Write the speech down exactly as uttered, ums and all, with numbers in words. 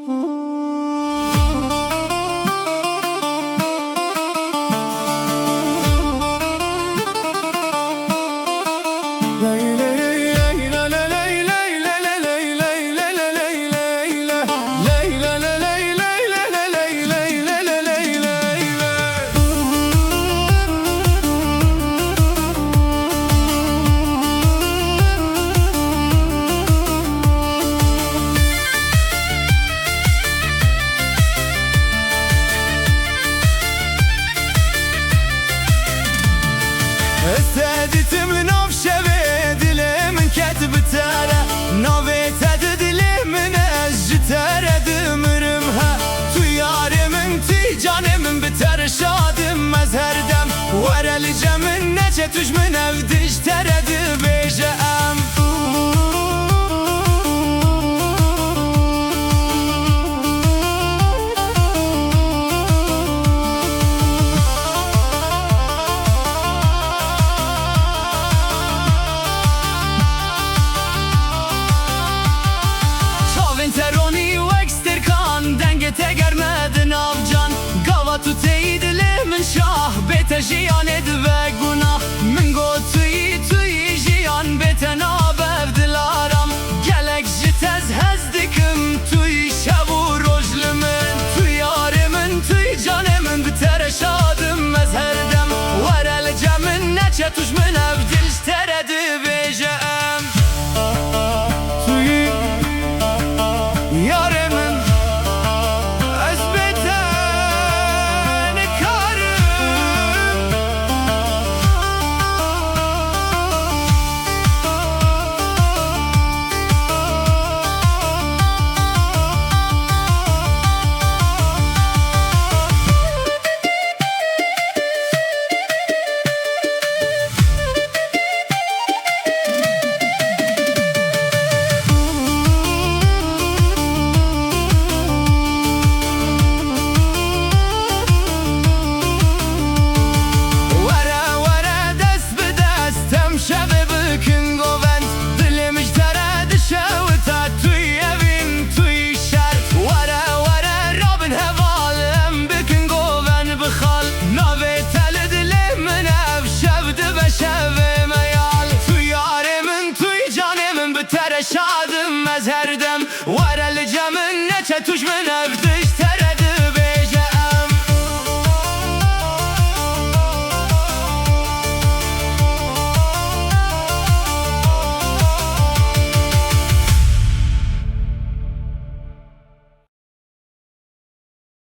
Ez te dîtim nav şevê, dilê min ket bi te re. Navê te di dilê min, ez ji te re dimirim he. Tu yarê min, tu canê min, bi te re şad im ez her dem. Were li cem min, neçe tu ji min, ev dil ji te re dibêje em. Çavên te ronî wek stêrkan, dengê te germ e di nav can. Gava tu tey dilê min şah, bê te jiyanê dibe gunah. Min got tu yî, tu yî jiyan, bê te nabe ev dil aram. Gelek ji te ez hez dikim, tu yî şev û roj li min. Tu yarê min, tu yî canê min, bi te re şad im ez her dem. Were li cem min, neçe tu ji min, ev dil ji te re dibêje em. Tu yî yarê min, ez bê te nikarim. Were, were, dest bi dest, em şevê bikin govend. Dilê min ji te re dişewita, tu yî evîn, tu yî şer. Were, were, rabin heval, em bikin govend bi xal. Navê te li dilê min, ev şev dibe şevê meyal. Tu yarê min, tu yî canê min, bi te re şad im ez her dem. Were li cem min, neçe tu ji min, ev